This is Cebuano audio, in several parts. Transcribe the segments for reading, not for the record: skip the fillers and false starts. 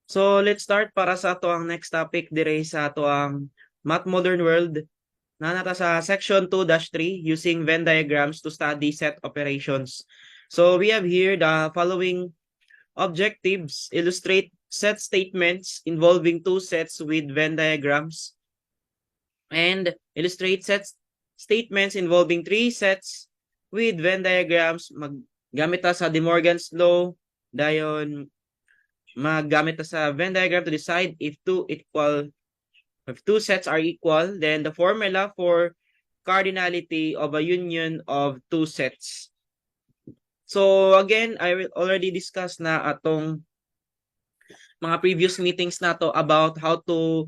So let's start para sa ato ang next topic dire sa ato ang Math Modern World. Naa na ta sa section 2-3, using Venn diagrams to study set operations. So we have here the following objectives: illustrate set statements involving two sets with Venn diagrams and illustrate set statements involving three sets with Venn diagrams. Maggamit ta sa De Morgan's Law, dayon maggamit ta sa Venn diagram to decide if two sets are equal, then the formula for cardinality of a union of two sets. So again, I will already discuss na atong mga previous meetings nato about how to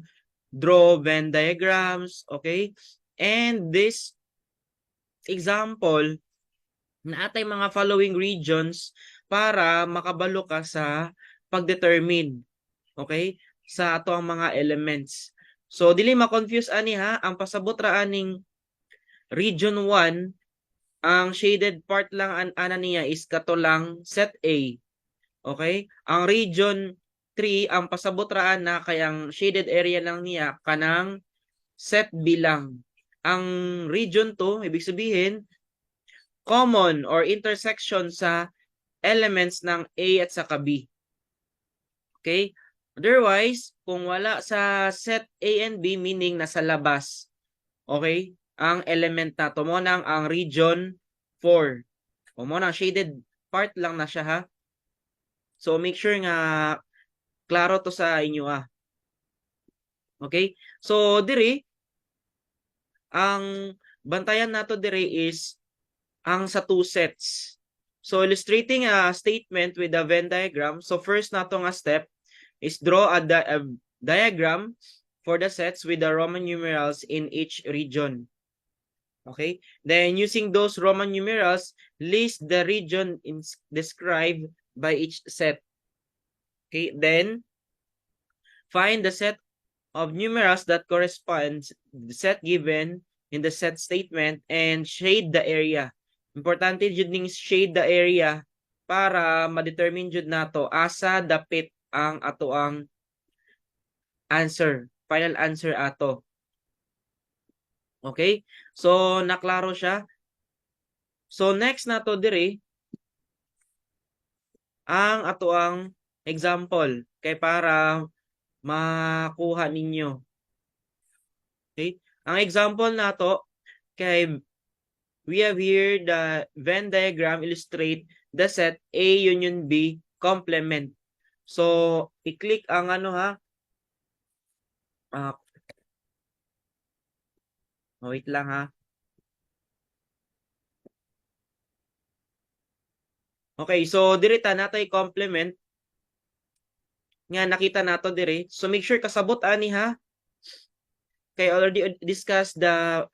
draw Venn diagrams, okay? And this example, naa tay mga following regions para makabalo ka sa pag-determine, okay? Sa ato ang mga elements. So dili ma-confuse ani ha, ang pasabot ra aning region 1, ang shaded part lang ana niya is kato lang set A. Okay? Ang region 3, ang pasabot ra ana kay ang shaded area lang niya kanang set B lang. Ang region 2, ibig sabihin common or intersection sa elements ng A at saka B. Okay? Otherwise, kung wala sa set A and B, meaning nasa labas. Okay? Ang element na to mao nang ang region 4. O mao nang shaded part lang na siya ha. So make sure nga klaro to sa inyo ah. Okay? So diri, ang bantayan nato diri is ang sa two sets. So illustrating a statement with a Venn diagram. So first nato nga step is draw a diagram for the sets with the Roman numerals in each region. Okay? Then using those Roman numerals, list the region described by each set. Okay? Then find the set of numerals that corresponds the set given in the set statement and shade the area. Importante jud ning shade the area para ma-determine jud nato asa dapit ang ato ang answer, final answer ato. Okay? So naklaro siya. So next nato diri ang ato ang example kay para makuha ninyo. Okay? Ang example nato kay we have here the Venn diagram illustrate the set A union B complement. So i-click ang ano ha. Wait lang ha. Okay, so diri ta natay complement nga nakita nato diri. So make sure kasabot ani ha. Kay already discussed the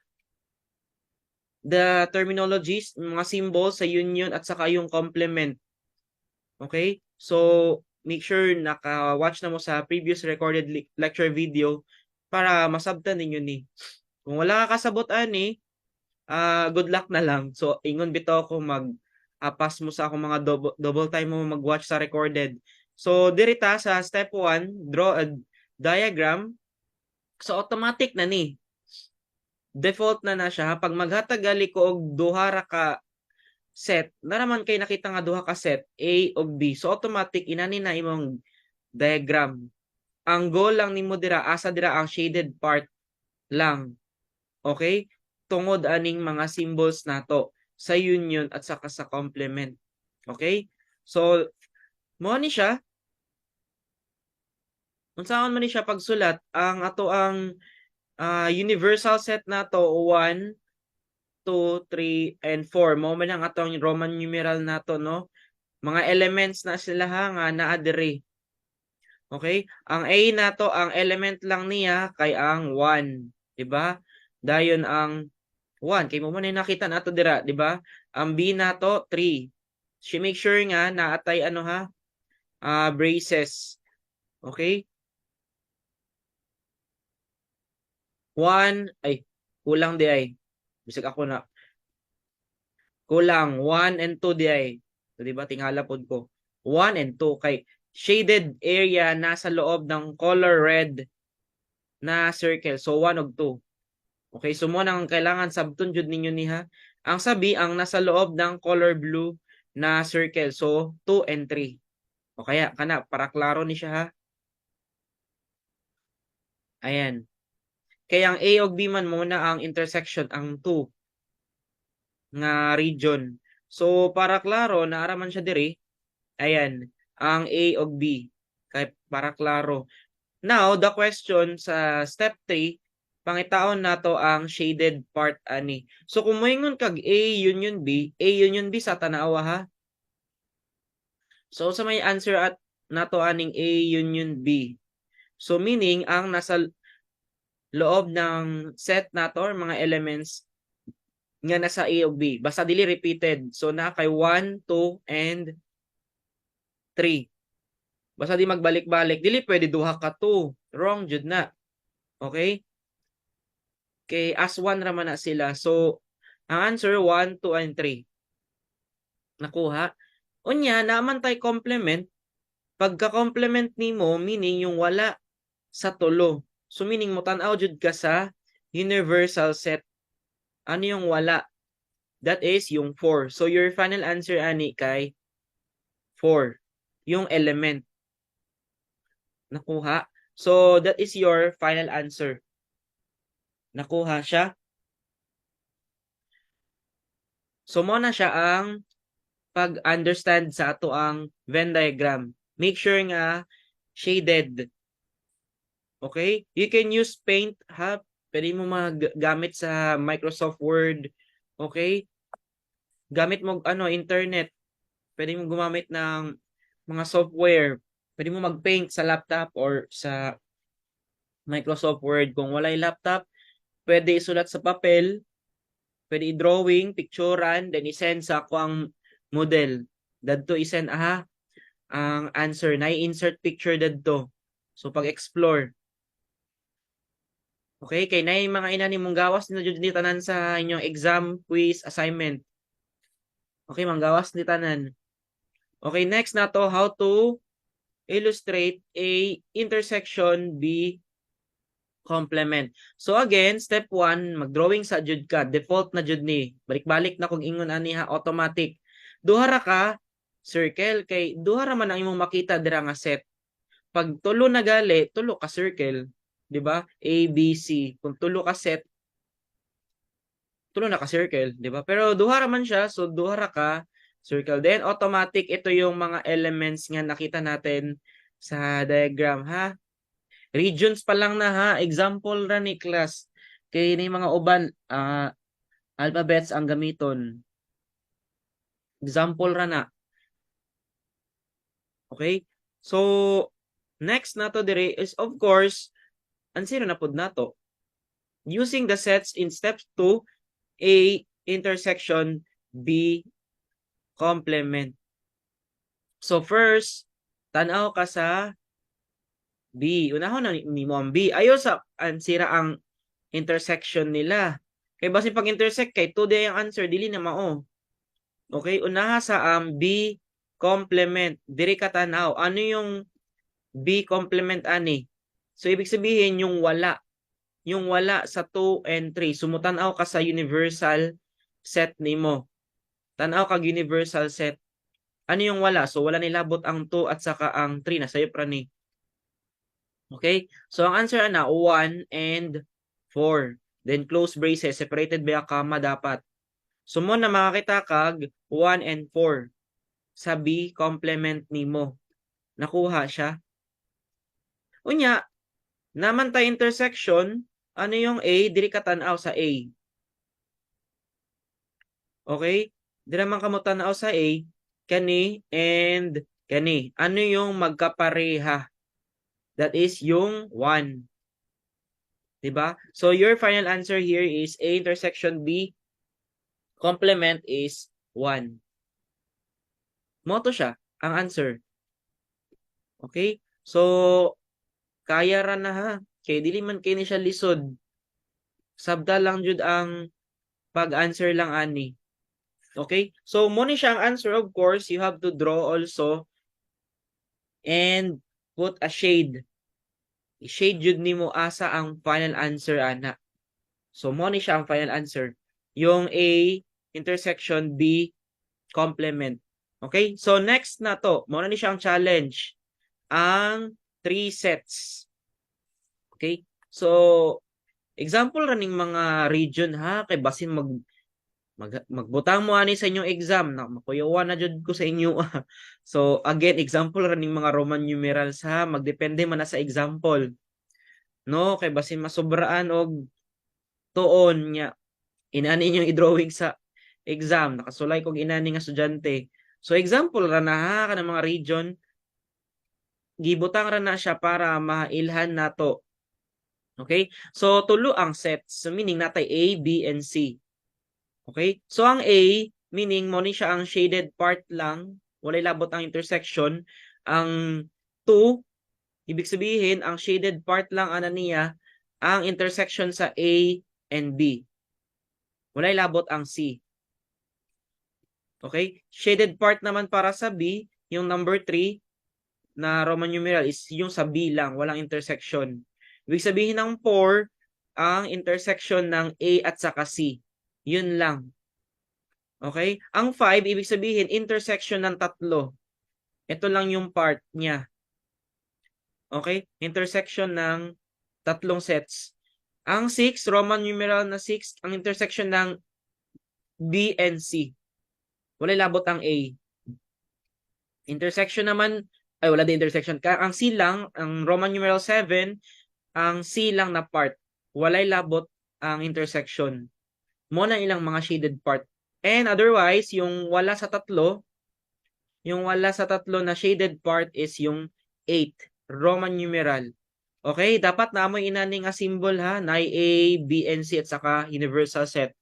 terminologies, mga symbols sa union at saka yung complement. Okay? So make sure naka-watch na mo sa previous recorded lecture video para masabtan ninyo ni. Kung wala ka kasabot ani, good luck na lang. So ingon bitaw ako mag pass mo sa akong mga double time mo mag-watch sa recorded. So diri ta sa step 1, draw a diagram. So automatic na ni. Default na na siya. Pag maghatag gali ko og duha ra ka set, naraman kay nakita nga duha ka set A ug B. So automatic inani na imong diagram. Ang goal lang nimo dira, asa dira ang shaded part lang. Okay? Tungod aning mga symbols nato sa union at saka sa complement. Okay? So mo ni siya. Unsaon man ni siya pagsulat ang ato ang universal set nato, 1, 2, 3 and 4. Mao man ang atong Roman numeral nato, no? Mga elements na sila ha nga naa diri. Okay? Ang A nato, ang element lang niya kay ang 1, di ba? Dayon ang 1 kay mao man nakita nato dira, di ba? Ang B nato 3. So make sure nga naatay ano ha? Braces. Okay? 1 ay kulang di ay. Bisag ako na. Kulang 1 and 2 di ay. So, di ba tingala pod ko. 1 and 2 kay Shaded area nasa loob ng color red na circle. So 1 ug 2. Okay, so mo nang kailangan sabton jud ninyo ni ha. Ang sabi ang nasa loob ng color blue na circle. So 2 and 3. O kaya kana para klaro ni siya ha. Ayan. Kaya ang A ug B man muna ang intersection ang 2 nga region. So para klaro naara man siya diri. Ayan, ang A ug B. Kay para klaro. Now, the question sa step 3, pangitaon nato ang shaded part ani. So kung moingon kag A union B, A union B sa tanawa ha. So sa may answer at nato aning A union B. So meaning ang nasa loob ng set nato or mga elements nga nasa A ug B. Basta dili repeated. So na kay 1, 2 and 3. Basta di magbalik-balik, dili pwede duha ka 2. Wrong jud na. Okay? Kay as 1 ra man na sila. So ang answer 1, 2 and 3. Nakuha? Unya, naman tay complement. Pagka-complement nimo, meaning yung wala sa tulo. So meaning mo tan-aw jud ka sa universal set. Ano yung wala? That is yung 4. So your final answer ani kay 4. Yung element. Nakuha? So that is your final answer. Nakuha siya? So mo na siya ang pag-understand sa ato ang Venn diagram. Make sure nga shaded. Okay? You can use Paint ha. Pwede mo maggamit sa Microsoft Word. Okay? Gamit mo ano internet. Pwede mo gumamit ng mga software. Pwede mo mag-paint sa laptop or sa Microsoft Word. Kung walay laptop, pwede isulat sa papel, pwede i-drawing, picturean, then i-send sa ako ang model. Dadto i-send aha ang answer na i-insert picture dadto. So pag-explore. Okay, kay nay mga inani mong gawas na jud ni tanan sa inyong exam, quiz, assignment. Okay, manggawas ni tanan. Okay, next na to, how to illustrate A intersection B complement. So again, step 1, mag-drawing sa jud ka. Default na jud ni. Balik-balik na kung ingon ani ha, automatic. Duha ra ka circle kay duha ra man ang imong makita dira nga set. Pag tulo na gali, tulo ka circle, 'di ba? A B C. Kung tulo ka set, tulo na ka circle, 'di ba? Pero duha ra man siya, so duha ra ka circle. Then automatic ito yung mga elements nga nakita natin sa diagram ha. Regions pa lang na ha, example ra ni, class. Kay ni mga uban alphabets ang gamiton. Example ra na. Okay? So next nato dire is, of course, answer na pud nato. Using the sets in step 2, A intersection B complement. So first, tan-aw ka sa B. Unahon na nimo ang B. Ayo sa ansira ang intersection nila. Kay basin pag intersect kay 2 di ang answer, dili na mao. Okay, unaha sa ang B complement. Diri ka tan-aw. Ano yung B complement ani? So ibig sabihin yung wala. Yung wala sa 2 and 3. Sumutan-aw ka sa universal set nimo. Tan-aw kag universal set. Ano yung wala? So wala nilabot ang 2 at saka ang 3 na sayop ra ni. Okay? So ang answer ana 1 and 4. Then close braces separated by a comma dapat. So mo na makakita kag 1 and 4 sa B complement nimo. Nakuha siya. Unya, naman tay intersection, ano yung A? Diri ka tan-aw sa A. Okay? Diri man kamo tan-aw sa A, kani and kani. Ano yung magkapareha? That is yung 1. Diba? So your final answer here is A intersection B complement is 1. Mo to siya ang answer. Okay? So kaya ra na ha. Kay dili man kay ni siya lisod. Sabta lang jud ang pag-answer lang ani. Okay? So mo ni siya ang answer. Of course, you have to draw also And put a shade. I-shade jud nimo asa ang final answer ana. So mo ni siya ang final answer. Yung A intersection B complement. Okay? So next na to, mo na ni siya ang challenge. Ang three sets. Okay? So example ra ning mga region ha, kay basin magbutang mo ani sa inyong exam na makuyawan na jud ko sa inyo. So again, example ra ning mga Roman numerals ha, magdepende man na sa example. No, kay basin masobraan og tuon nya inani inyong i-drawing sa exam, nakasulay kog inani nga estudyante. So example ra na ha, kanang mga region, gibutang ra na siya para mailhan nato. Okay? So tulo ang sets. So meaning natay A, B, and C. Okay? So ang A, meaning mo ni siya ang shaded part lang, walay labot ang intersection. Ang 2, ibig sabihin ang shaded part lang ana niya ang intersection sa A and B. Walay labot ang C. Okay? Shaded part naman para sa B, yung number 3 na Roman numeral is yung sa B lang, walang intersection. Ibig sabihin ng 4, ang intersection ng A at saka C. Yun lang. Okay? Ang 5, ibig sabihin, intersection ng tatlo. Ito lang yung part niya. Okay? Intersection ng tatlong sets. Ang 6, Roman numeral na 6, ang intersection ng B and C. Wala labot ang A. Intersection naman, ay, wala din intersection. Ang C lang, ang Roman numeral 7, ang C lang na part. Walay labot ang intersection. Mo na ilang mga shaded part. And otherwise, yung wala sa tatlo na shaded part is yung 8, Roman numeral. Okay, dapat na mo inani nga symbol ha, na A, B, and C at saka universal set.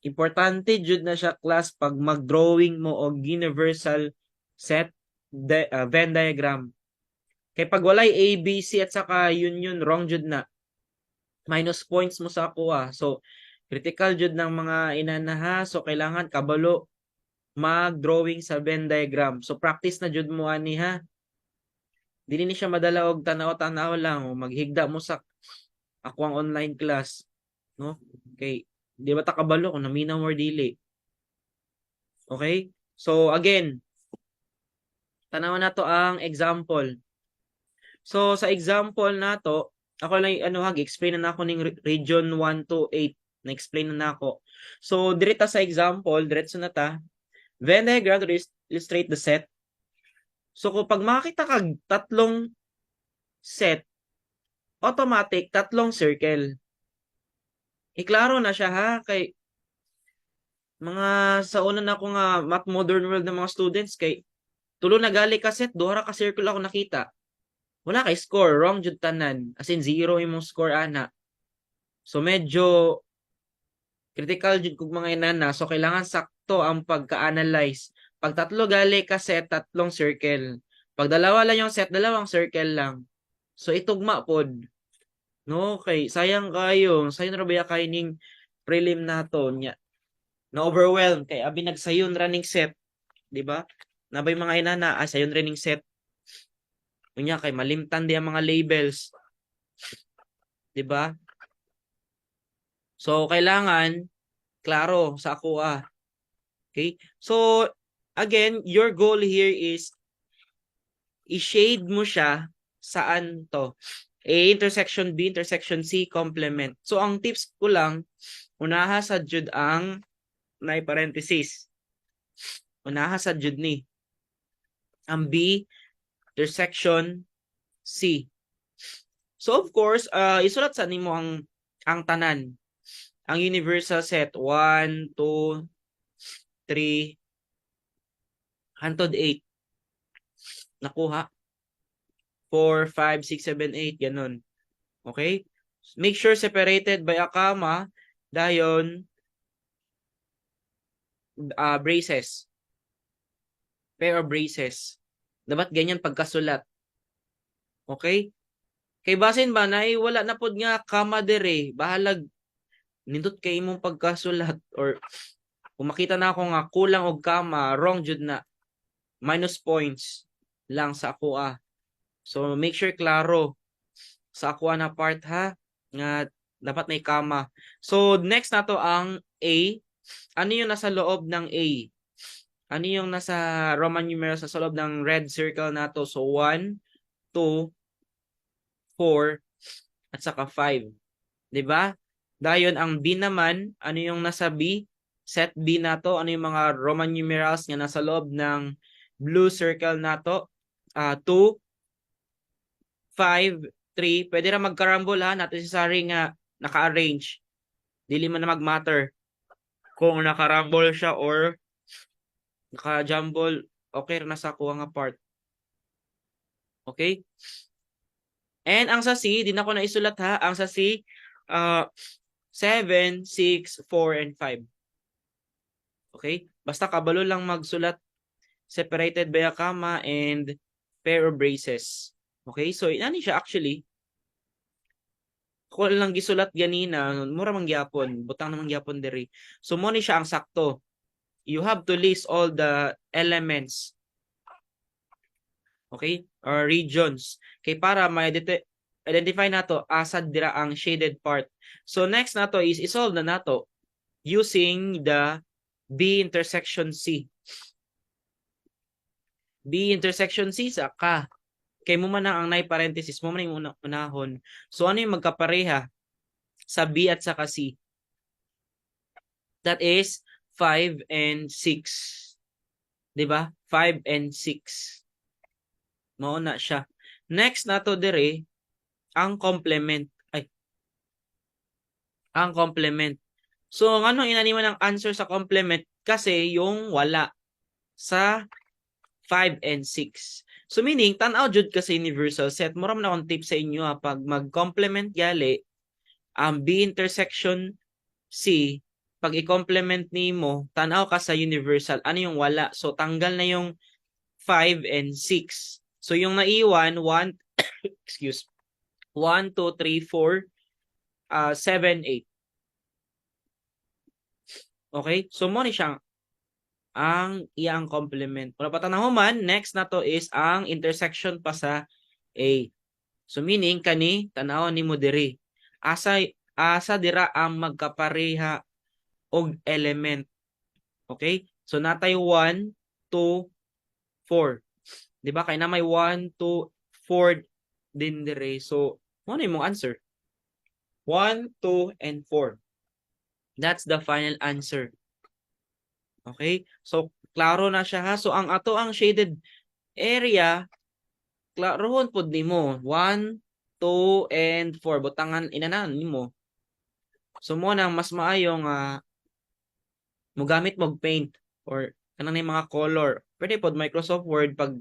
Importante jud na siya, class, pag mag-drawing mo og universal set Venn diagram. Kay pag walay A, B, C at saka union, wrong jud na. Minus points mo sa ako ah. So critical jud ng mga inana ha. So kailangan kabalo mag-drawing sa Venn diagram. So practice na jud mo ani ha. Dili ni siya madala og tanaw-tanaw lang o maghigda mo sa ako ang online class, no? Okay, di ba ta kabalo kung naminaw mo or dili? Okay? So again, tanawan nato ang example. So sa example nato, ako lang ano ha, explain na nako ning region 1 to 8. Na-explain na nako. So direta sa example, diretso na ta. Venn diagram to illustrate the set. So kung pag makakita kag tatlong set, automatic tatlong circle. Iklaro na siya ha, kay mga sa una na ako nga Math Modern World ng mga students, kay tulo na gali ka set, duha ra ka circle ako nakita. Wala kay score, wrong jud tanan. As in zero imong score ana. So medyo critical jud kog mga inana, so kailangan sakto ang pagka-analyze. Pag tatlo gali ka set, tatlong circle. Pag dalawa lang yung set, dalawang circle lang. So itugma pod. No, kay sayang kayo, sayang ra baya kay ning prelim nato nya. Na overwhelm kay abi nagsayon running set, di ba? Nabay mga inana, ah, sayon running set. Unya kay malimtan di ang mga labels. Di ba? So kailangan klaro sa ako ah. Okay? So again, your goal here is i-shade mo siya saan to. A intersection B intersection C complement. So ang tips ko lang, unaha sa jud ang na parenthesis. Unaha sa jud ni ang B intersection C. So of course, isulat sa nimo ang tanan. Ang universal set 1, 2, 3 hantod 8. Nakuha. 4, 5, 6, 7, 8, ganun. Okay? Make sure separated by a comma, dayon braces. Pair of braces. Dapat ganyan pagkasulat. Okay? Kay basin ba na wala na pod nga comma dire, bahalag nindot kay imong pagkasulat or kung makita na ako nga kulang og comma, wrong jud na. Minus points. lang sa ako ah. So make sure klaro sa ako na part ha, nga dapat may comma. So next nato ang A. Ano yung nasa loob ng A? Ano yung nasa Roman numeral sa loob ng red circle nato? So 1, 2, 4, at saka 5. 'Di ba? Dayon ang B naman, ano yung nasa B? Set B nato, ano yung mga Roman numerals nga nasa loob ng blue circle nato? 2, 5, 3. Pwede ra magkarambol ha, not necessary nga naka-arrange. Dili man na mag-matter kung nakarambol siya or naka-jumble, okay ra na sa kuha nga part. Okay? And ang sa C, di na ko na isulat ha. Ang sa C, 7, 6, 4, and 5. Okay? Basta kabalo lang magsulat, separated by a comma and pair of braces. Okay? So, inani siya actually. Ko lang gisulat ganina, mura man gyapon, butang naman gyapon diri. So mo ni siya ang sakto. You have to list all the elements. Okay? Or regions. Kay para ma-identify nato asa dira ang shaded part. So next nato is isolve na nato using the B intersection C. B intersection C sa ka. Kay mo man ang nay parenthesis mo man yung unahon. So ano yung magkapareha sa B at saka C? That is 5 and 6. 'Di ba? 5 and 6. Mao na siya. Next nato dire ang complement. Ay. Ang complement. So ang ano inani man ang answer sa complement kasi yung wala sa 5 and 6. So meaning, tan-aw jud ka sa universal set. Mura man akong tip sa inyo ha, pag mag-complement gali, ang B intersection C, pag i-complement nimo, tan-aw ka sa universal. Ano yung wala? So tanggal na yung 5 and 6. So yung naiwan, 1, excuse, 1, 2, 3, 4, 7, 8. Okay? So mo ni siyang ang iyang complement. Wala pa man, next na to is ang intersection pa sa A. So meaning kani tan-awon nimo diri. Asa asa dira ang magkapareha og element. Okay? So natay 1, 2, 4. Di ba? Kay na may 1, 2, 4 din dire. So, ano imong answer? 1, 2, and 4. That's the final answer. Okay? So, klaro na siya ha. So, ang ato ang shaded area, klarohon pod nimo. 1, 2, and 4. Butangan, inanan nimo. So, mo nang mas maayo nga mogamit mog paint or kanang mga color. Pwede pod Microsoft Word pag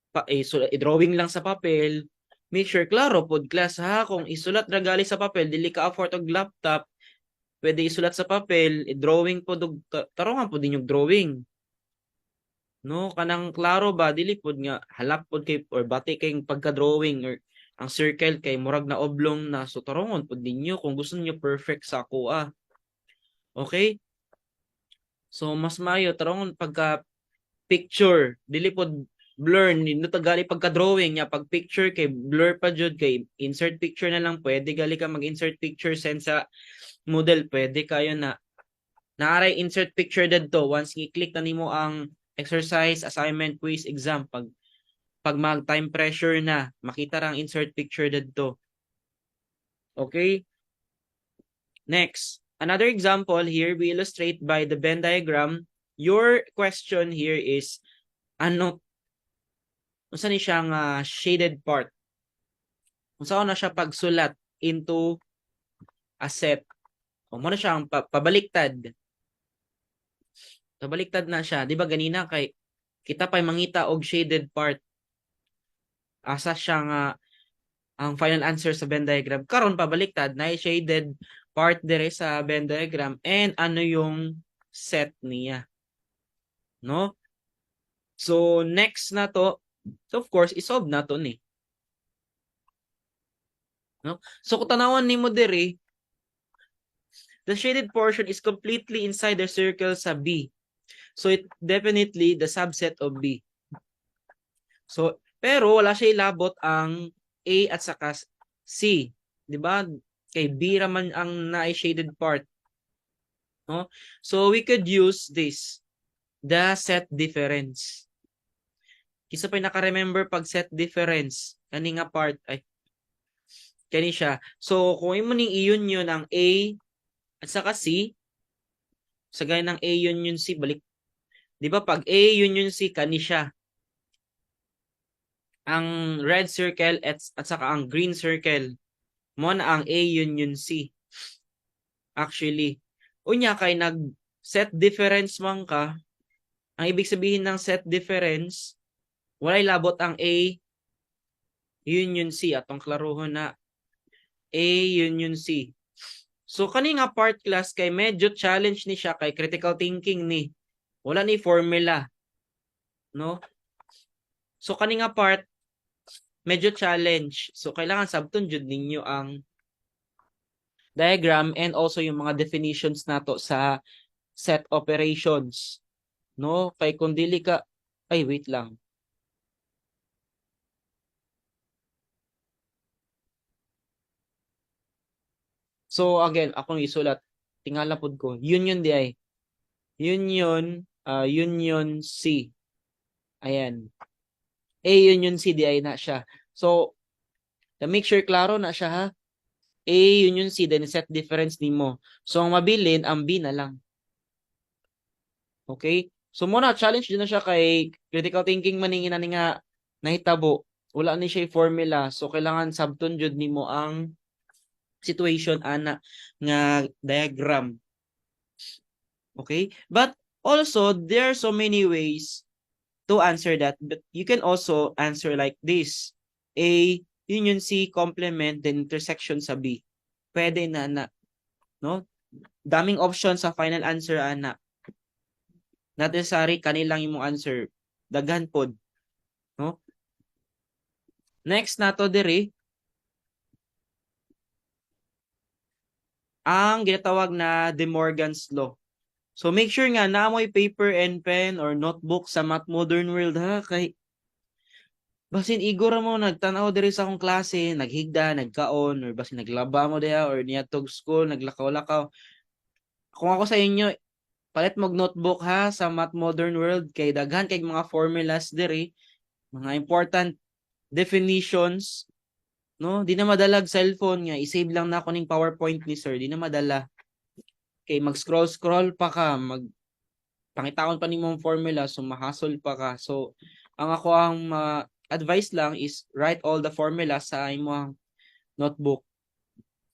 pa, eh, so, i-drawing lang sa papel. Make sure klaro pod, class, ha. Kung isulat ra gali sa papel, dili ka afford og laptop, pwede isulat sa papel, i-drawing pod og tarongan pod ninyong drawing. No, kanang klaro ba, dili pod nga halap pod kay or bati kay pagka-drawing or ang circle kay murag na oblong na, so tarongon pod ninyo kung gusto niyo perfect sa ako ah. Okay? So mas maayo tarongon pagka picture, dili pod blur nindot gali pagka drawing niya, pag picture kay blur pa jud, kay insert picture na lang. Pwede gali ka mag-insert picture, send sa Moodle, pwede kayo na naaray insert picture didto once i-click na nimo ang exercise, assignment, quiz, exam. Pag mag time pressure na, makita rang insert picture didto. Okay, next, another example here, we illustrate by the Venn diagram. Your question here is ano, unsa ni siyang shaded part, unsa na siya pagsulat into a set. O mo na siyang pabaliktad, pabaliktad na siya, di ba? Ganina kay kita pa'y mangita og shaded part, asa siya nga ang final answer sa Venn diagram. Karon pabaliktad na, shaded part dire sa Venn diagram and ano yung set niya, no? So next na to, so of course isolve na to ni, no? So kung tanawan nimo diri, the shaded portion is completely inside the circle sa B, so it definitely the subset of B. So, pero wala siya ilabot ang A at saka C, di ba? Kay B raman ang na-shaded part. No? So, we could use this, the set difference. Kinsa pa naka-remember pag set difference, kani nga part ay kani siya. So, kung imo ning i-union ang A at saka C, sa gaya ng A union C, balik. 'Di ba pag A union C, kani siya? Ang red circle at saka ang green circle. Mo na ang A union C. Actually, unya kay nag set difference man ka, ang ibig sabihin ng set difference, walay labot ang A union C. Atong klaruhon na A union C. So kani nga part, class, kay medyo challenge ni siya kay critical thinking ni. Wala ni formula. No? So kani nga part medyo challenge. So kailangan sabton jud ninyo ang diagram and also yung mga definitions nato sa set operations. No? Kay kung dili ka, ay, wait lang. So again, akong isulat, tingala pud ko. Union di ay. Union C. Ayan. A union C di ay na siya. So, to make sure klaro na siya ha. A union C, then set difference nimo. So ang mabilin ang B na lang. Okay? So mo na challenge din na siya kay critical thinking man ning inani nga nahitabo. Wala ni siya formula. So kailangan sabton jud nimo ang situation ana nga diagram. Okay? But also there are so many ways to answer that. But you can also answer like this. A union C complement, then intersection sa B. Pwede na na. No? Daming option sa final answer ana. Not necessary kanilang imong answer. Daghan pod. No? Next nato diri ang ginatawag na De Morgan's Law. So make sure nga naa moy paper and pen or notebook sa Math Modern World ha, kay basin igor mo nagtan-aw diri sa akong klase, naghigda, nagkaon, or basin naglaba mo diha or niadtog school, naglakaw-lakaw. Kung ako sa inyo, palit mog notebook ha sa Math Modern World kay daghan kay mga formulas diri, mga important definitions, no? Di na madalag cellphone nga i-save lang na ako ning PowerPoint ni sir, di na madala. Kay mag-scroll-scroll pa ka, mag pangitaon pa nimo ang formula, so mahasol pa ka. So ang ako ang advice lang is write all the formula sa imong notebook.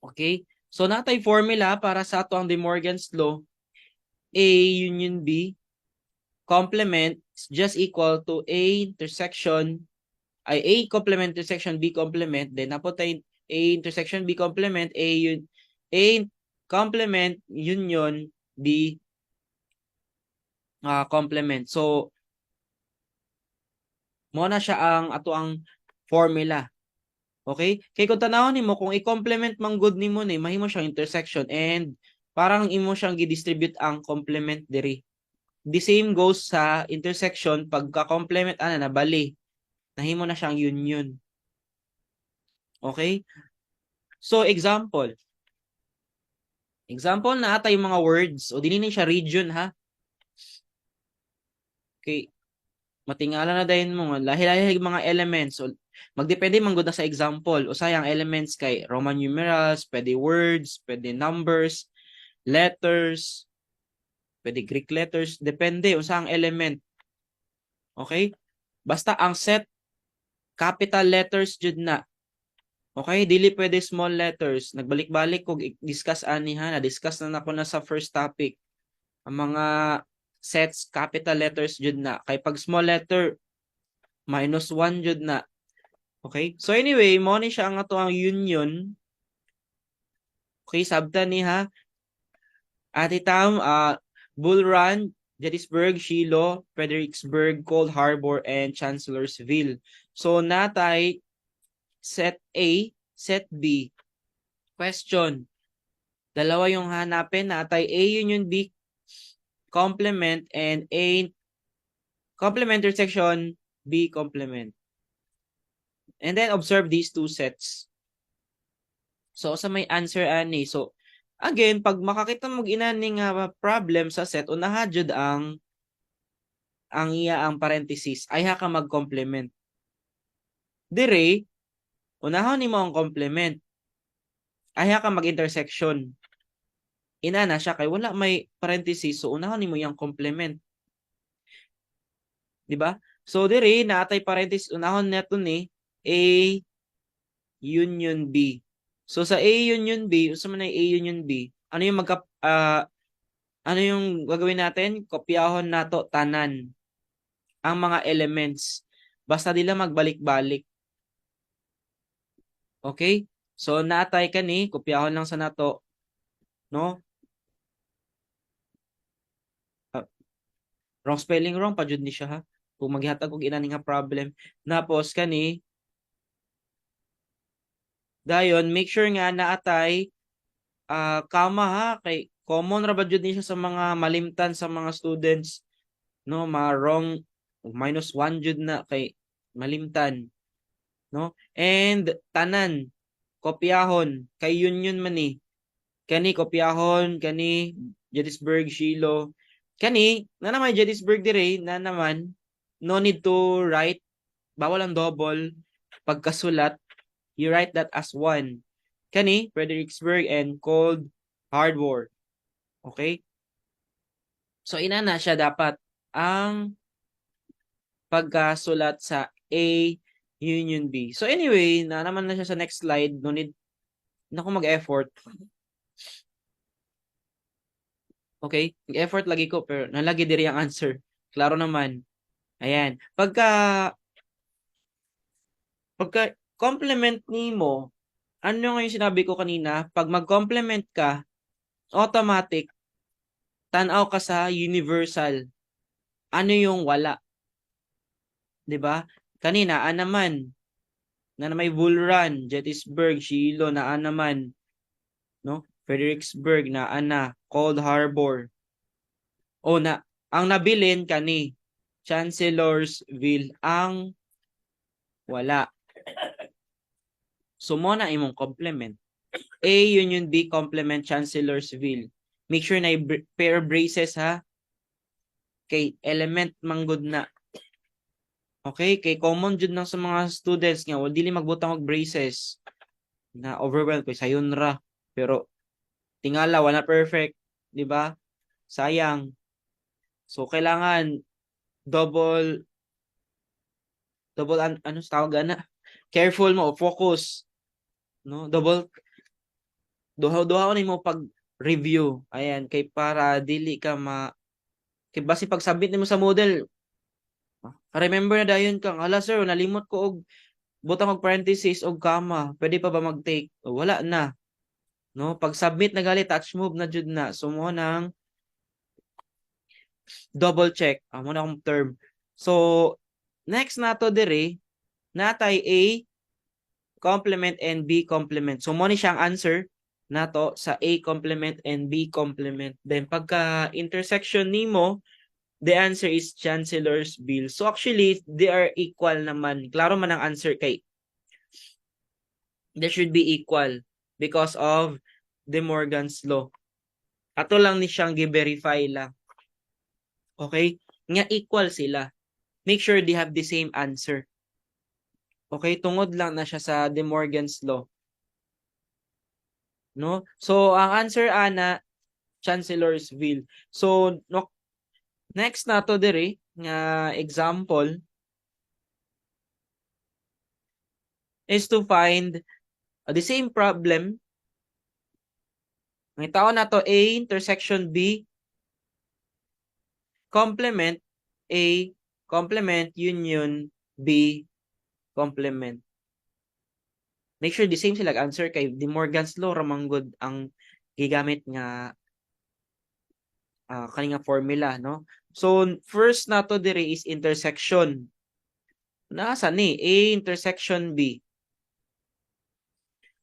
Okay? So natay formula para sa ato ang De Morgan's Law. A union B complement is just equal to A intersection ay A complement intersection B complement, then naa pod tay A intersection B complement A complement union B complement. So mo na siya ang ato ang formula. Okay? Kay kung tanawon nimo, kung i-complement man gud nimo ni, mahimo siyang intersection and parang imo siyang gi-distribute ang complement diri. The same goes sa intersection, pagka complement ana na bali nahimo na siyang union. Okay? So example. Example na ata yung mga words o dili ni siya region ha. Okay. Matingala na dayon mo nga lahi-lahi mga elements. So, magdepende man gud na sa example. Usay ang elements kay Roman numerals, pwede words, pwede numbers, letters, pwede Greek letters, depende unsa ang element. Okay? Basta ang set, capital letters jud na. Okay, dili pwede small letters. Nagbalik-balik kog discuss ani ha, na-discuss na nako na sa first topic. Ang mga sets, capital letters jud na. Kay pag small letter, -1 jud na. Okay? So anyway, mo ni siya ang ato ang union. Okay, sabta ni ha. Ate Tam, Bull Run, Gettysburg, Shiloh, Fredericksburg, Cold Harbor, and Chancellorsville. So natay set A, set B. Question. Dalawa yung hanapin. Natay A union B complement and A complement intersection B complement. And then observe these two sets. So sa may answer ani. So again, pag makakita mo inani nga problem sa set, unaha jud ang iya ang parenthesis, ayha ka mag-complement. Dire, unahon nimo ang complement. Ayha ka mag-intersection. Inana siya kay wala may parenthesis, so unahon nimo yang complement. Di ba? So dire naatay parenthesis, unahon nato ni A union B. So sa A union B, unsa man ay A union B? Ano yung gagawin natin? Kopyahon nato tanan ang mga elements. Basta dila magbalik-balik. Okay? So naatay kani, kopyahon lang sa nato, no? Wrong spelling, wrong pa jud ni siya ha. Kung maghihatag og inani nga problem. Napos kani dayon, make sure nga naatay comma ha, kay common ra ba jud ni siya sa mga malimtan sa mga students, no? Ma wrong, -1 jud na kay malimtan, no? And tanan kopyahon kay union man ni. Kani kopyahon, kani Gettysburg, Shiloh, kani na naman Gettysburg dire na naman, no need to write, bawal ang double pagkasulat, you write that as one. Kani Fredericksburg and Cold Harbor. Okay, so inana siya dapat ang pagkasulat sa A union B. So anyway, na naman na siya sa next slide, no need na ako mag-effort. Okay, mag-effort lagi ko pero nalagi diri ang answer. Klaro naman. Ayan. Pagka complement nimo, ano nga yung sinabi ko kanina? Pag mag-complement ka, automatic tan-aw ka sa universal. Ano yung wala? 'Di ba? Kanina, naman na may Bull Run, Gettysburg, Shiloh na naman, no? Fredericksburg na ana, Cold Harbor. O na ang nabilin kani Chancellorsville ang wala. So mo na imong complement. A union B complement Chancellorsville. Make sure na pair braces ha. Kay element manggod na. Okay, kay common jud nang sa mga students nga wala dili magbutang og braces. Na overwhelmed kay sayon ra. Pero tingala wala perfect, di ba? Sayang. So kailangan double double ano tawag ana? Careful mo, focus. No, double duha-duha nimo pag review. Ayan, kay para dili ka ma kay basi pag submit nimo sa Moodle, remember na dayon kang, "Hala sir, nalimot ko og butang og parenthesis og comma. Pwede pa ba mag-take?" O, wala na. No, pag submit na gali, touch move na jud na. So mo nang double check. Amo na akong term. So next nato dire, natay A complement and B complement. So mo ni siyang answer nato sa A complement and B complement. Then pagka intersection nimo, the answer is Chancellorsville. So actually, they are equal naman. Klaro man ang answer kay they should be equal because of De Morgan's law. Ato lang ni siyang gi-verify lang. Okay? Nga equal sila. Make sure they have the same answer. Okay? Tungod lang na siya sa De Morgan's law. No? So, ang answer ana, Chancellorsville. So, no, next na to diri nga example is to find the same problem. Ang tao na to A intersection B complement A complement union B complement. Make sure the same sila answer kay De Morgan's law ra man gud ang gigamit nga kani nga formula, no? So first nato diri is intersection. Nasa ni A intersection B.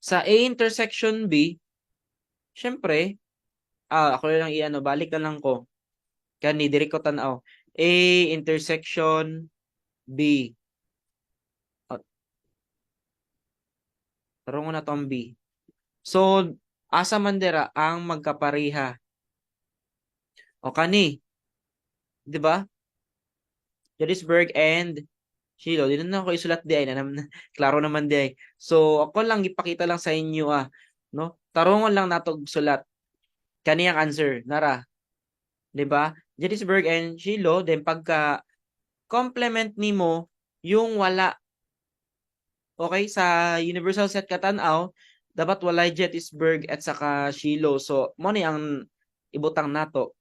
Sa A intersection B, syempre, ako lang i-ano, balik na lang ko. Kani diri ko tan-aw. A intersection B. Tarungon nato ang B. So, asa man dira ang magkapareha? O kani. 'Di ba? Gettysburg and Shiloh. Di na ako isulat di ay na, klaro naman di ay. So, ako lang ipakita lang sa inyo ah, no? Tarungon lang nato sulat. Kani ang answer, nara. 'Di ba? Gettysburg and Shiloh, then pagka complement nimo yung wala. Okay, sa universal set katanaw, dapat walay Gettysburg at saka Shiloh. So, mo ni ang ibutang nato.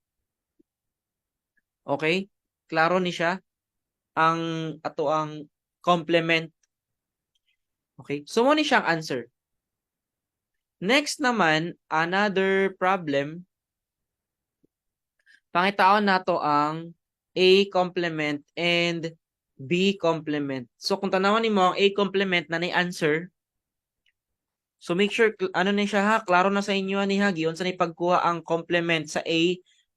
Okay? Klaro ni siya ang ato ang complement. Okay? So, mo ni siyang answer. Next naman, another problem. Pangitaon nato ang A complement and B complement. So, kung tanawan nimo ang A complement na ni answer, so make sure, ano ni siya ha, klaro na sa inyo ani ha, giunsa ni pagkuha ang complement sa A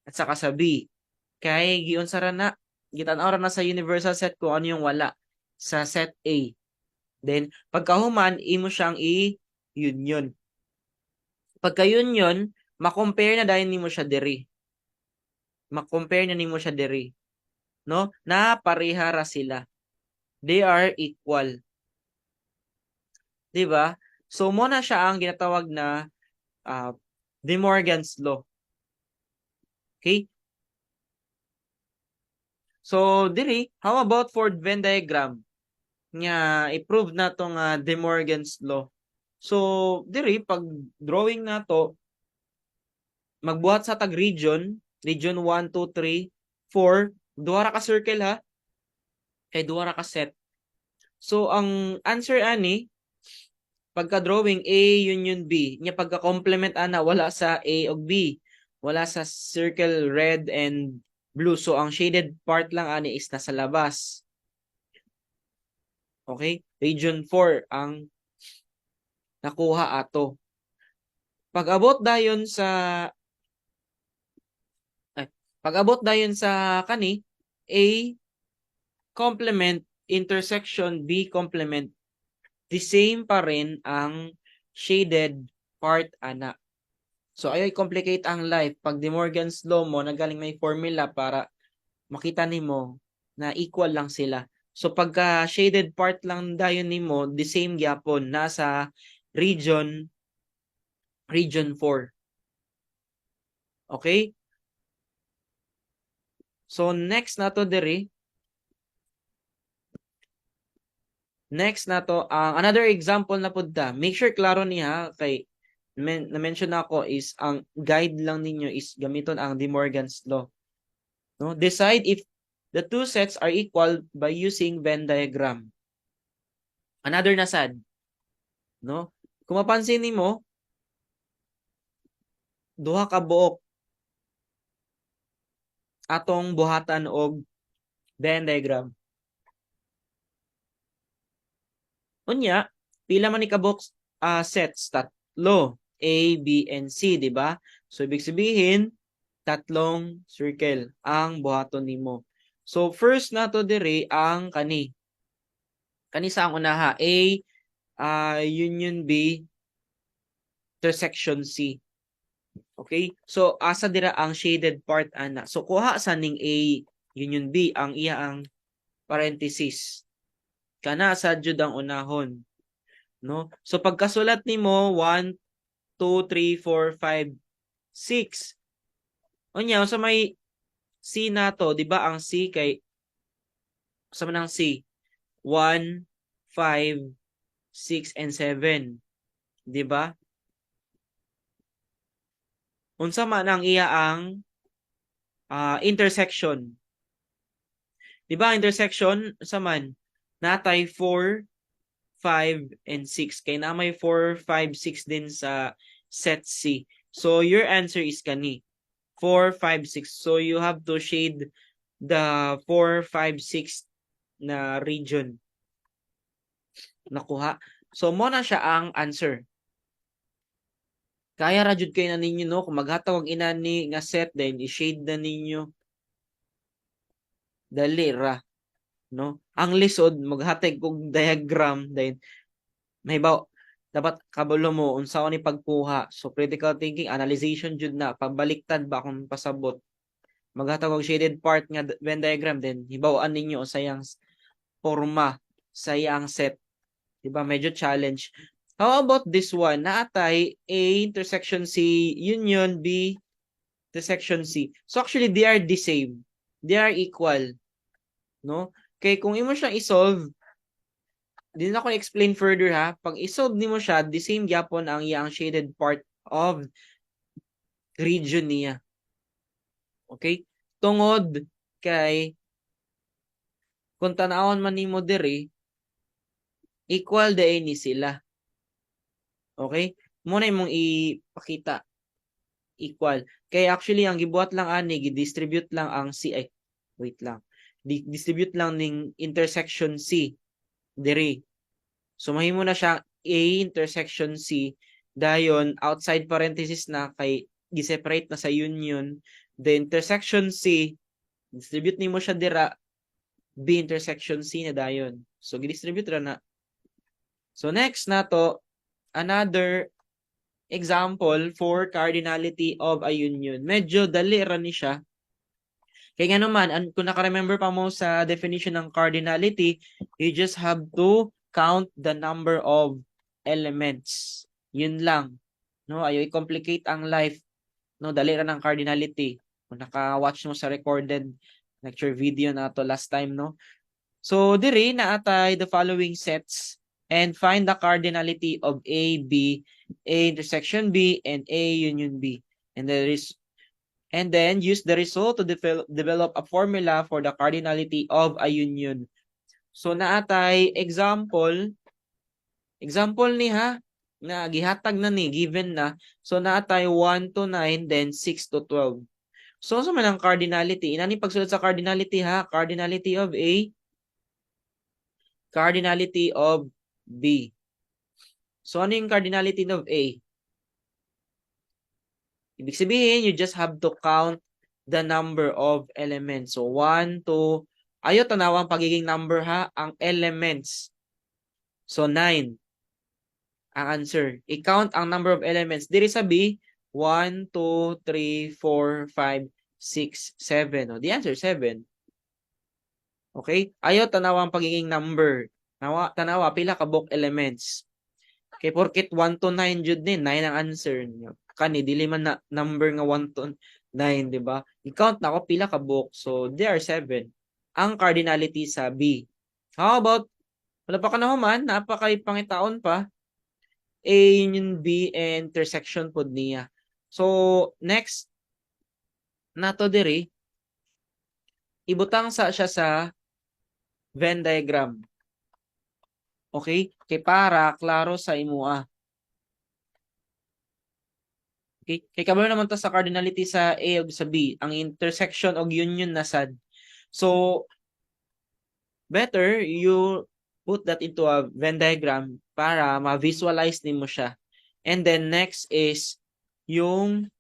at saka sa B. Kay giunsa ra na, gitan-aw ra na sa universal set kung ano yung wala sa set A. Then, pagkahuman, imo siyang i-union. Pagka-union, ma-compare na dayon nimo siya diri. Ma-compare na nimo siya diri. No? Na pareha ra sila. They are equal. 'Di ba? So mo na siya ang ginatawag na De Morgan's law. Okay? So diri, how about for Venn diagram? Nga i-prove na tong De Morgan's law. So diri, pag drawing nato, magbuhat sa tag region, region 1, 2, 3, 4, duha ra ka circle ha. Kay duha ra ka set. So ang answer ani, pagka drawing, A union B, nya pagka complement ana, wala sa A ug B. Wala sa circle red and blue. So ang shaded part lang ani is nasa labas. Okay? Region 4 ang nakuha ato. Pag-abot dayon sa kani, A complement intersection B complement, the same pa rin ang shaded part ana. So ayaw complicate ang life. Pag De Morgan's law mo, nagaling may formula para makita nimo na equal lang sila. So pagka shaded part lang dayon nimo, the same gyapon nasa region 4. Okay? So next nato diri. Next nato ang another example na pud ta. Make sure klaro niya kay na-mention na ako is ang guide lang ninyo is gamiton ang De Morgan's law. No? Decide if the two sets are equal by using Venn diagram. Another na sad. No? Kung mapansin nimo, duha ka buok atong buhatan og Venn diagram. Unya, pila man ni kabuok sets? Tatlo. A, B, and C, di ba? So, ibig sabihin, tatlong circle ang buhaton nimo. So, first nato diri ang kani. Kani sa ang unaha, A union B intersection C. Okay? So, asa dira ang shaded part ana? So, kuha sa ning A union B ang iya ang parenthesis. Kana sa jud ang unahon. No? So, pagkasulat nimo 1, 2, 3, 4, 5, 6. Unya, sa may C nato, di ba ang C kay sa man ang C? 1, 5, 6, and 7. Di ba? Unsa man ang iya ang intersection? Di ba intersection sa man natay 4, 5, and 6? Kay na may 4, 5, 6 din sa set C. So your answer is kani 4, 5, 6. So you have to shade the 4, 5, 6 na region. Nakuha. So mo na siya ang answer. Kaya ra jud kay na ninyo, no, kung maghatag og inani nga set, then i-shade na ninyo. Dali ra, no? Ang lisod maghatag og diagram, then may ba Dapat kabalo mo unsaon ni pagkuha. So critical thinking, analyzation jud na, pagbaliktad ba kung pasabot. Maghatag og shaded part nga Venn diagram, then hibaw-an ninyo sa iyang forma sa iyang set. Diba? Medyo challenge. How about this one? Naa tay A intersection C union B intersection C. So actually, they are the same. They are equal. No? Kay kung imo siyang i-solve, di na ko explain further ha. Pag i-solve nimo siya, the same gyapon ang iyang shaded part of region niya. Okay? Tungod kay kung tan-awon man nimo diri, equal diay ni sila. Okay? Mao na imong ipakita. Equal. Kay actually ang gibuhat lang ani, gi-distribute lang ang C, ay wait lang. Distribute lang ning intersection C diri. So mahimo na siya A intersection C, dayon outside parenthesis na kay gi-separate na sa union, the intersection C, distribute nimo siya dira, B intersection C na dayon. So gi-distribute ra na. So next nato, another example for cardinality of a union. Medyo dali ra ni siya. Kay nga naman, kung naka-remember pa mo sa definition ng cardinality, you just have to count the number of elements. Yun lang. No, ayo i-complicate ang life. No, dali ra ng cardinality. Kung naka-watch mo sa recorded lecture video na to last time, no. So diri naa tay the following sets and find the cardinality of A, B, A intersection B, and A union B. And then use the result to develop a formula for the cardinality of a union. So naa tay example, example ni ha, na gihatag na ni, given na. So naa tay 1 to 9, then 6 to 12. So unsa man ang cardinality? Inani pagsulod sa cardinality ha, cardinality of A, cardinality of B. So ano yung cardinality of A? Ibig sabihin, you just have to count the number of elements. So 1, 2, ayo tanawa ang pagiging number ha, ang elements. So 9 ang answer. I-count ang number of elements. Diri sa B, 1, 2, 3, 4, 5, 6, 7. Oh, the answer 7. Okay? Ayo tanawa ang pagiging number. Tanawa, tanawa pila ka buok elements. Kay porket 1 to 9 jud ni, 9 ang answer niyo. Kani dili man na number nga 1 to 9, di ba? I-count na ko pila ka buok. So there are 7. Ang cardinality sa B. How about wala pa ka na human, naa pa kay pangitaon pa. A union B intersection pod niya. So next nato diri, ibutang sa siya sa Venn diagram. Okay? Kay para klaro sa imuha. Okay? Kay kabalo naman ta sa cardinality sa A ug sa B, ang intersection og union na sad. So better you put that into a Venn diagram para ma-visualize nimo siya. And then next is yung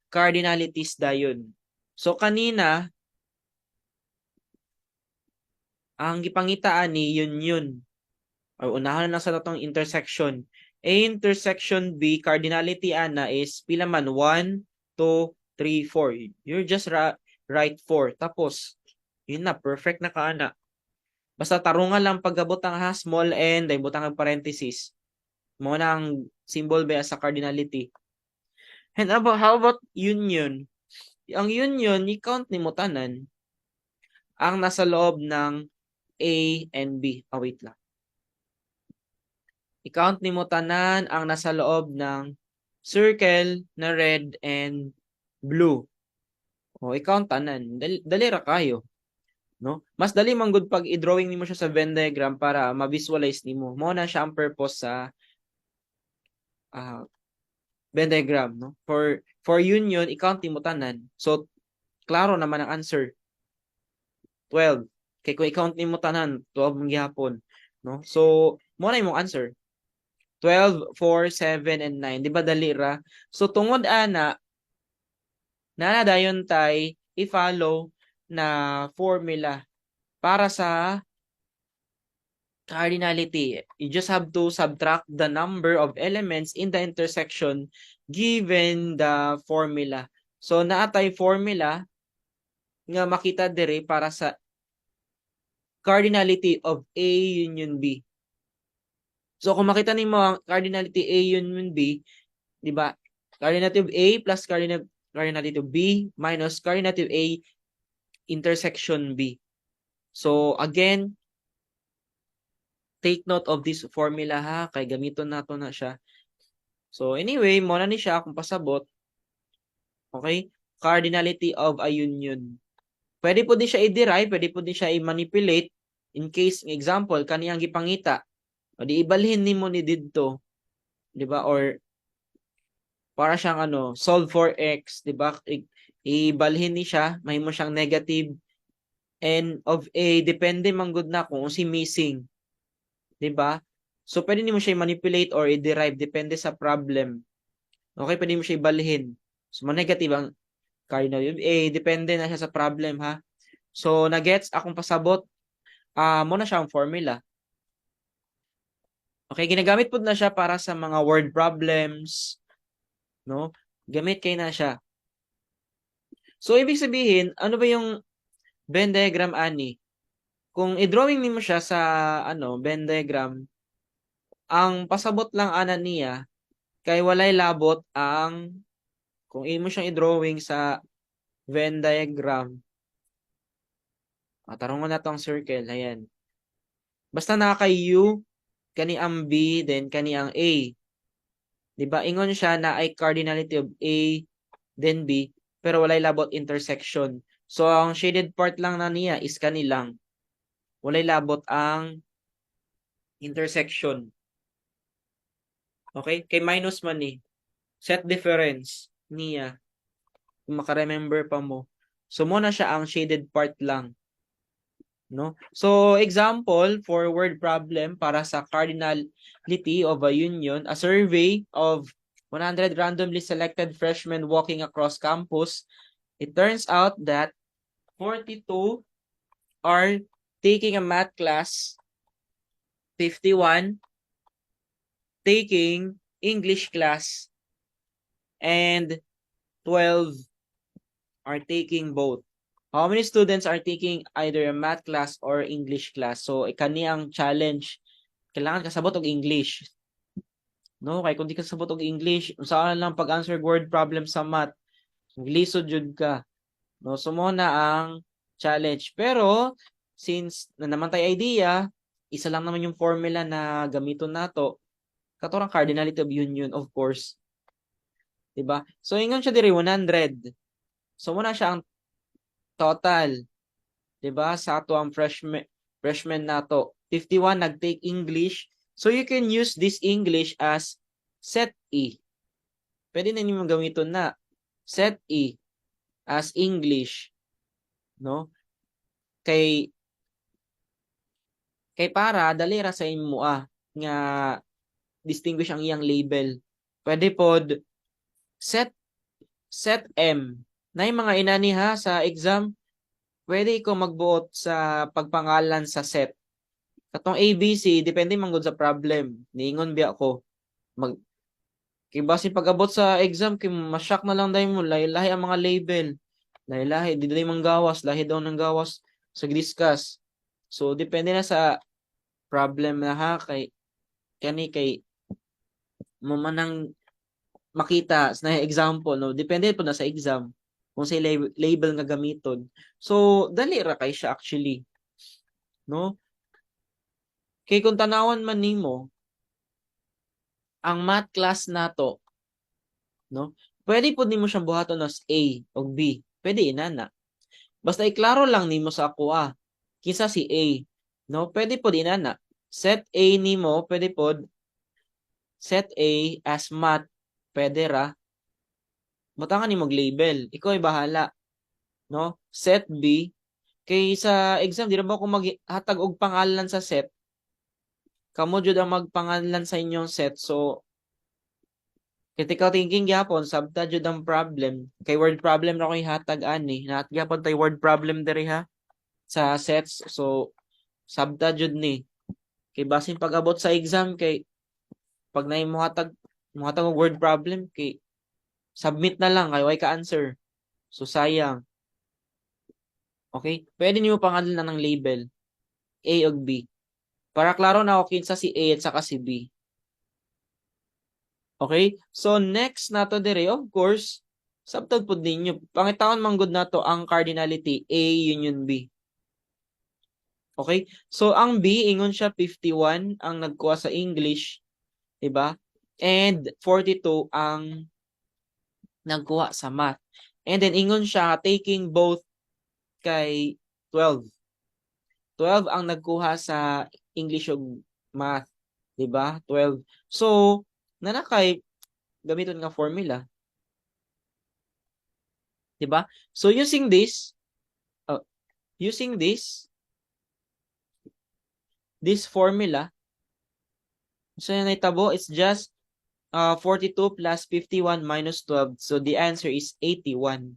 cardinalities dayon. So kanina ang gipangitaan ni yun. Or unahan na lang sa natong intersection. A intersection B, cardinality ana is pila man? 1, 2, 3, 4. You're just write 4. Tapos, yun na, perfect na ka ana. Basta tarungan lang pagkabutang ha, small n, dahil butang ang parenthesis. Mao na ang symbol ba sa cardinality. And how about union? Ang union, i-count nimo tanan ang nasa loob ng A and B. Oh, wait lang. I-count nimo tanan ang nasa loob ng circle na red and blue. O, i-count tanan. Dali, dali ra kayo. No? Mas dali man gud pag i-drawing nimo siya sa Venn diagram para ma-visualize nimo. Mao na siya ang purpose sa Venn diagram, no? For union, i-count nimo tanan. So klaro naman ang answer. 12. Kay kung i-count nimo tanan, 12 man gihapon, no? So mao na imong answer. 12, 4, 7, and 9. Di ba dali ra? So tungod ana, naa dayon tay i-follow na formula para sa Cardinality. You just have to subtract the number of elements in the intersection given the formula. So naa tay formula nga makita diri para sa cardinality of A union B. So kung makita nimo ang cardinality A union B, di ba? Cardinality of A plus cardinality of B minus cardinality of A intersection B. So again, take note of this formula ha, kay gamiton nato na siya. So anyway, mao na ni siya akong pasabot. Okay? Cardinality of a union. Pwede pod din siya i-derive, pwede pod din siya i-manipulate. In case, example, kaniyang gipangita. O di ibalhin nimo ni didto. 'Di ba? Or para siyang ano, solve for x, 'di ba? Ibalhin ni siya, mahimo siyang negative n of a, depende man gud na kung unsay missing. 'Di ba? So pwede nimo siya i-manipulate or i-derive depende sa problem. Okay, pwede mo siya ibalhin. So ma-negative ang cardinal of A, depende na siya sa problem ha. So na-gets akong pasabot, mao na siya ang formula. Okay, ginagamit pod na siya para sa mga word problems, no? Gamit kay na siya. So ibig sabihin, ano ba yung Venn diagram ani? Kung i-drawing nimo siya sa ano, Venn diagram, ang pasabot lang ana niya kay walay labot ang, kung imo siyang i-drawing sa Venn diagram. Tarungon nato ang circle, ayan. Basta naa kay U, kani ang B, then kani ang A. 'Di ba? Ingon siya na ay cardinality of A then B, pero walay labot intersection. So ang shaded part lang na niya is kani lang. Walay labot ang intersection. Okay? Kay minus man ni. Set difference niya. Kung maka-remember pa mo. So mao na siya ang shaded part lang. No? So example for word problem para sa cardinality of a union, a survey of 100 randomly selected freshmen walking across campus, it turns out that 42 are taking a math class, 51 taking English class, and 12 are taking both. How many students are taking either a math class or English class? So, kani ang challenge. Kailangan kasabot og English. No, kay kung di ka kasabot og English, unsaon lang pag-answer word problem sa math? Lisod jud ka. No, so mao na ang challenge. Pero since naa naman tay idea, isa lang naman yung formula na gamiton nato. Kato rang cardinality of union, of course. 'Di ba? So ingon siya diri 100. So mao na siya ang total. 'Di ba? Sa ato ang freshman nato. 51 nag-take English. So you can use this English as set E. Pwede na nimo gamiton na set E as English, no? Kay para dali ra sa imo nga distinguish ang iyang label. Pwede pod set M. Na yung mga inani ha sa exam, pwede ikaw magbuot sa pagpangalan sa set. Katong ABC, depende man gud sa problem. Niingon biya ko. Kay basi pag-abot sa exam kay ma-shock na lang dayon mo, lahi-lahi ang mga label. Lahi-lahi, di dayon manggawas, lahi daw ng gawas sa discuss. So depende na sa problem na ha, kay kani kay mao man ang makita sa example, no? Depende pod na sa exam kung sa label nga gamiton. So dali ra kay siya actually, no? Kay kung tanawan man nimo ang math class nato, no, pwede pod nimo siyang buhaton as A o B. Pwede inana, basta iklaro lang nimo sa ako kinsa si A, no? Pwede pod inana set A nimo. Pwede pod set A as math, pwede ra. Butangan nimo og label, ikaw ay bahala, no? Set B, kay sa exam di ra ba ko maghatag og pangalan sa set? Kamo jud ang magpangalan sa inyong set. So critical thinking gyapon, sabta jud ang problem kay word problem ra ko ihatag ani. Naa gyapon tay word problem diri ha sa sets. So sabta jud ni. Kay basin pag-abot sa exam kay pag naay muhatag og word problem kay submit na lang kay way ka answer. So sayang. Okay? Pwede niyo pangalan na ng label A ug B. Para klaro na ako kinsa si A at saka si B. Okay? So next nato dire, of course, sabtad pud ninyo. Pangitaon man gud nato ang cardinality A union B. Okay? So ang B, ingon siya 51 ang nagkuha sa English, 'di ba? And 42 ang nagkuha sa math. And then ingon siya taking both kay 12. 12 ang nagkuha sa English ug math, 'di ba? 12. So, naa na kay gamiton nga formula. 'Di ba? So using this formula, so yan nahitabo, it's just 42 plus 51 minus 12. So the answer is 81.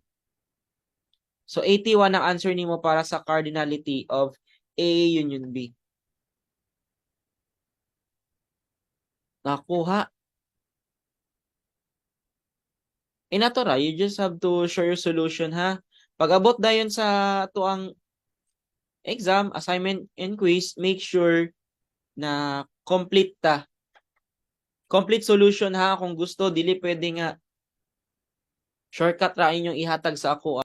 So 81 ang answer nimo para sa cardinality of A union B. Nakuha. Eh nato ra, you just have to share your solution, ha. Pag-abot dayon sa atuang exam, assignment, and quiz, make sure na complete ta. Complete solution ha, kung gusto, dili pwede nga shortcut ra inyong ihatag sa ako.